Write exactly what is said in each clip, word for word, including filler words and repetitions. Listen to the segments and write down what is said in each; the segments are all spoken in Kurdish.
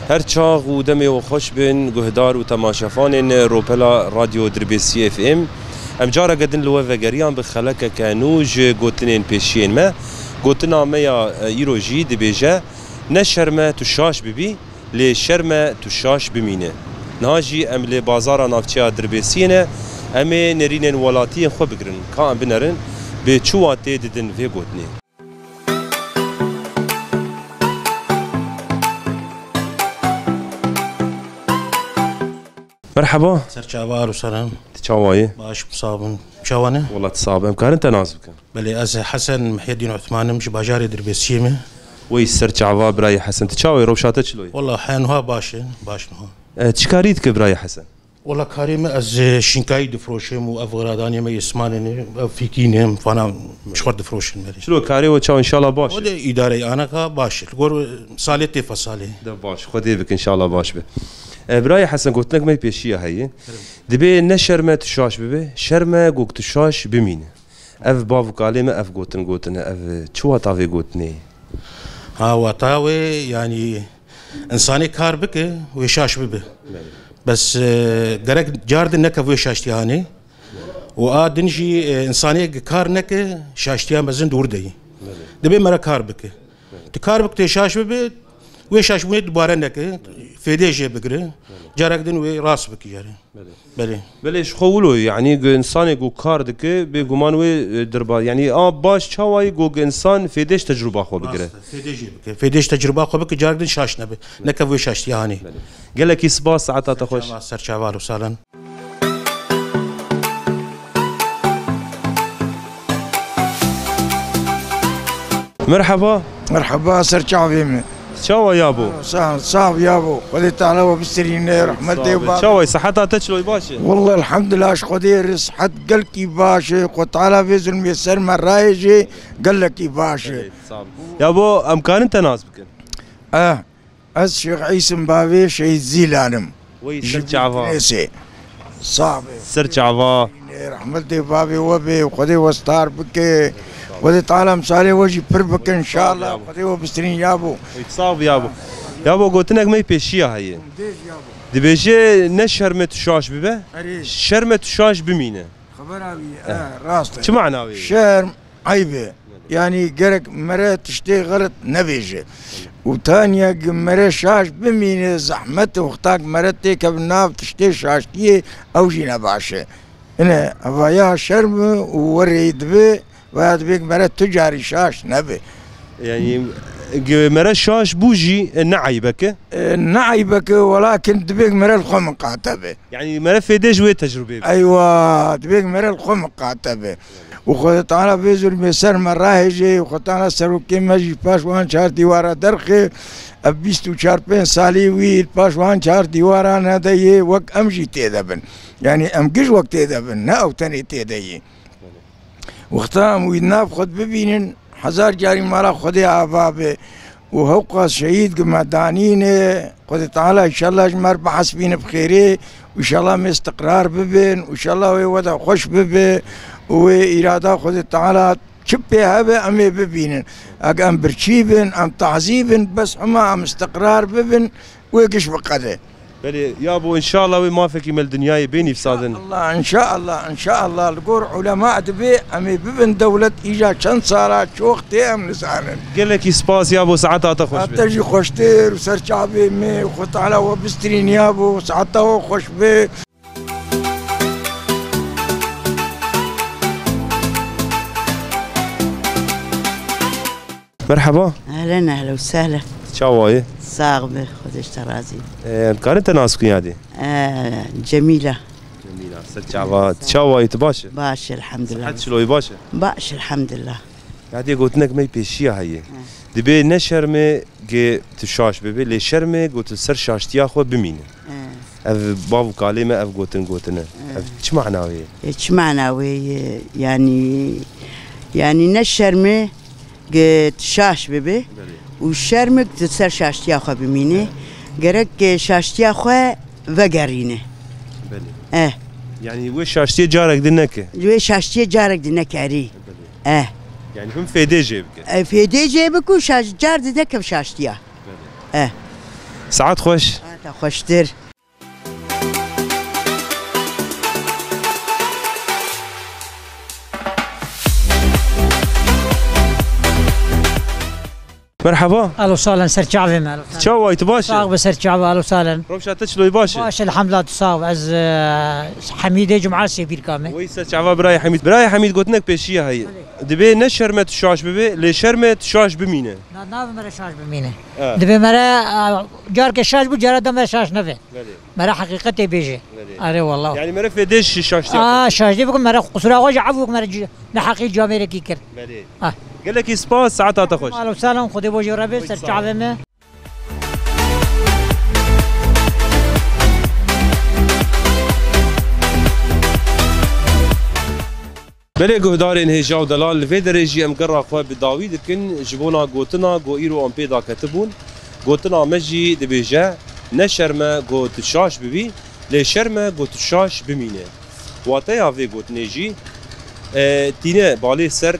Her çax û demê we xweş bin, guhdar û temaşevanên Ropela Radyo Dirbêsiyê F M. Em careke din li we vegeriyan bi xelekeke nû ji gotinên pêşiyên me. Gotina me ya, e, îro jî dibêje, "Ne şerm e tu şaş bibî, lê şerm e tu şaş bimîne." Niha jî em li bazara navçeya Dirbêsiyê ne, em ê nerînên welatiyên xwe bigirin. Ka em binerin, bi çi watê didin vê gotinê? Merhaba. Ser çava, alo selam. Tu çawa yî? Baş, sax bin. Çawa ne? Wela tu sax be. Em karin te nas bikin? Belê, ez Hesen Mihyedîn Osman im, ji bajarê Dirbêsiyê me. Wey ser çava birayê Hesen. Tu çawa yî? Rewşa te çilo ye? Wela he niha baş e, baş niha. E, çi karî dike birayê Hesen? Wela karê me ez, e, şinkayî difroşim û ev xiradanê me yê smanê ne, ev fîkî ne, em fana ji xwe difroşin belê. Çilo karê we çawa, înşallah baş e? O de îdareyê anaka baş e. Li gor, e, salê tê fesalê. De baş, Xwedê bike înşallah baş be. E, birayê Hesen, gotinek me pêşiya heye. Dibê ne şerm e tu şaş bibe, şerm e gok tu şaş bimîne. Ev bav û kalê me ev gotin gotine, ev çi wata vê gotinê? Ha, wata wê, yanî, însanê kar bike, wê şaş bibe. Belê. Bes, e, gerek car din neke vê şaştiya hanê. Û a din jî, e, însanê kar neke, şaştiya mezin di wir de yî. Belê. Dibê mere kar bike. Belê. Tu kar bike, tê şaş bibe, wê şaşbûnê dubare neke, fêdê jê bigire, Belê. Carek din wê rast bike jê re. Belê. Belê. Belê, ji xwe wilo ye, yanî, ku însanê ku kar dike, bêguman wê, e, dirba-, yanî, a baş çawa ye ku însan fêdê ji tecrûba xwe bigire? Rast e, fêdê jê bike. Fêdê ji tecrûba xwe bike, carek din şaş nebe. Neke vê şaştiya hanê. Belê. Gelekî spas, saeta te xweş. Ser çava, ser çava, alo selam. Merhaba. Merhaba, ser çavê min. Çawa yabo? Sa-, sax yabo. Xwedê Teala we bistirîne, rehmetê Sax be. Çawa yî? Seheta te çilo ye, baş e? Wallah, elhamdulillah, ji Xwedê re sihet gelkî baş e. Xwe Teala vê zulmê ser me rayêje, gelekî baş e. Evet, sağ ol. Yabo, em karin te nas bikin? Eh, ez Şêx Îsim bavê Şehîd Zîlan im. Wey, ser çava. Ji Bîtinêsê. Sax be. Ser çava. Rehmetê bavê we bê, Xwedê we star bike. Xwedê Teala misalê we jî pir bike, înşallah. Xwedê we bistirîn yabo. Ey, sax bî yabo. Yabo, gotinek me pêşiya heye. Dibêje, ne şerm e tu şaş bibe, Erê. Şerm e tu şaş bimîne. Xebera wî, Eh. eh, rast e. Çi mana wê? Şerm, eyb e. Yanî gerek mere tiştê xelet nebêje. Û tanya gi mere şaş bimîne, zehmet e, wexta gi mere têkeve nav tiştê şaştiyê, ew jî ne baş e. Ine, eva ya şerm e û werê dibe, veya dibe gi mere tu carî şaş nebe. Yanî, gi mere şaş bû jî, e, ne eyb e ke? E, ne eyb e ke, welakin dibe gi mere li xwe miqate be. Yanî mere fêdê ji wê tecrûbê be. Eywa, dibe mere li xwe miqate be. Û Xwedê Teala vê zulmê ser me rahêje, û Xwedê Teala serokê me jî paş wan çar dîwara derxe, ev bîst û çar pênc salî wî paş wan çar dîwara nede yê wek em jî tê de bin. Yanî em giş wek tê de bin, ne ew tenê tê de yê. Wexta em wî nav xwe bibînin, hezar carî mala Xwedê ava be û hewqas şehîd gi me danîne, Xwedê Teala înşallah ji me re bihesbîne bi xêrê û înşallah em ê istiqrar bibin û înşallah wê weda xweş bibe û wê îrada Xwedê Teala çi pê hebe em ê bibînin. Eg em birçî bin, em tazî bin, bes hema em istiqrar bibin, wê giş biqede. Belê, yabo, înşallah wê mafekî me li dinyayê bê nîvsadin. Înşallah, înşallah, înşallah. Li gor ulema dibe em ê bibin dewlet, îja çend sala çox tê em nizanin. Gelekî spas yabo, saeta te xweş be. Te jî xweştir û ser çavê me, Xwe Teala we bistirîn yabo, saeta we xweş be. Merhaba. Ehlen, ehlen û sehlen. Çawa yî? Sax be, Xwedê ji te razî. Em karin te nas bikin yadê? Ee, Cemîla. Cemîla, ser çava. Çawa yî, tu baş e? Baş, elhamdulillah. Sihet çilo yî, baş e? Baş, elhamdulillah. Yadê, gotinek me pêşiya heye. He. Dibê ne şerm e ge tu şaş bibe, lê şerm e go tu ser şaştiya xwe bimîne. He. Ev bav û kalê me ev gotin gotine. He. Ev çi mana wê ye? E, çi mana wê ye? Yanî, yanî ne şerm e ge tu şaş bibe Belê. Û şerm e ge tu ser şaştiya xwe bimîne. Belê. Gerek ge şaştiya xwe vegerîne. Belê. Eh. Yanî wê şaştiyê carek din neke? Wê şaştiyê carek din neke, erê. Belê. Eh. Yanî him fêdê jê bike? E, fêdê jê bike û şaş-, car dide kev şaştiya. Belê. Eh. Saet xweş. Saeta xweştir. Merhaba. Alo salen ser çavê me. Alo salen. Çawa, tu baş e? Sağ be ser çava, alo salen. Rewşa te çilo, baş e? Baş, elhamdulillah, tu sağ be. Ez, e, Hemîdê Cumasê bîrka me. Wey ser çava birayê Hemîd. Birayê Hemîd, gotinek pêşiya heye. Belê. Dibê ne şerm e tu şaş bibê, lê şerm e tu şaş bimîne. Na, navê me re şaş bimîne. Ha. Dibê me re, e, carke şaş bû, cara da me şaş nebe. Belê. Me re heqîqetê bêje. Belê. Are wallah. Yani me re fêdê şi-, şaştiya. Aa, xwe. Şaştî bikim, me re qusura xwe jî efû, me re ci-, neheqî camêrekî kir. Belê. Ah. Gelekî spas, saeta te xweş. Alo, salam, Xwedê bo jê re be, ser çavê me. Belê guhdarên hêja û delal, li vê derê jî em gerra xwe bi dawî dikin ji bona gotina ku îro em pê daketibûn. Gotina me jî dibêje, ne şerm e ku tu şaş bibî, lê şerm e ku tu şaş bimîne. Wateya vê gotinê jî, e, tîne balê ser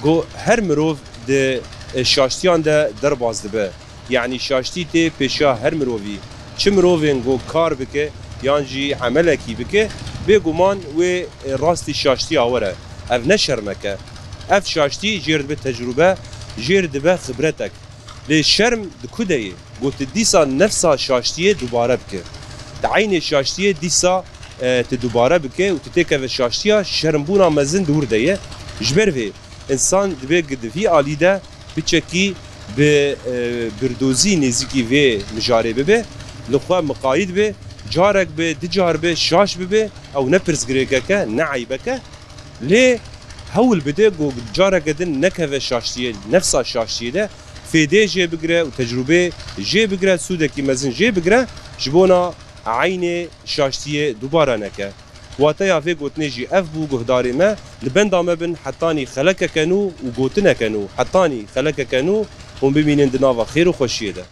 ku her mirov di, e, şaştiyan de derbas dibe. Yanî şaştî tê pêşiya her mirovî. Çi mirovên ku kar bike yan jî emelekî bike, bêguman wê, e, rastî şaştiya were. Ev ne şermek e. Ev şaştî jêr dibe tecrûbe, jêr dibe xibretek. Lê şerm di ku de ye? Ku tu dîsa nefsa şaştiyê dubare bike. Di eynê şaştiyê dîsa, e, tu dubare bike û tu têkeve şaştiya, şermbûna mezin di wir de ye. Ji ber vê, însan dibê ku di vî alî de biçekî bi, e, birdozî nêzîkî vê mijarê bibe, li xwe miqayîd be, carek be, du car be, şaş bibe, ew ne pirsgirêkek e, ne eybek e. Lê hewl bide ku careke din nekeve şaştiyê, nefsa şaştiyê de fêdê jê bigire û tecrûbê jê bigire, sûdekî mezin jê bigire, ji bona eynê şaştiyê dubare neke. Wateya vê gotinê jî ev bû, guhdarê me, li benda me bin hetanî xelekeke nû û gotineke nû, hetanî xelekeke nû hûn bimînin di nava xêr û xweşiyê de.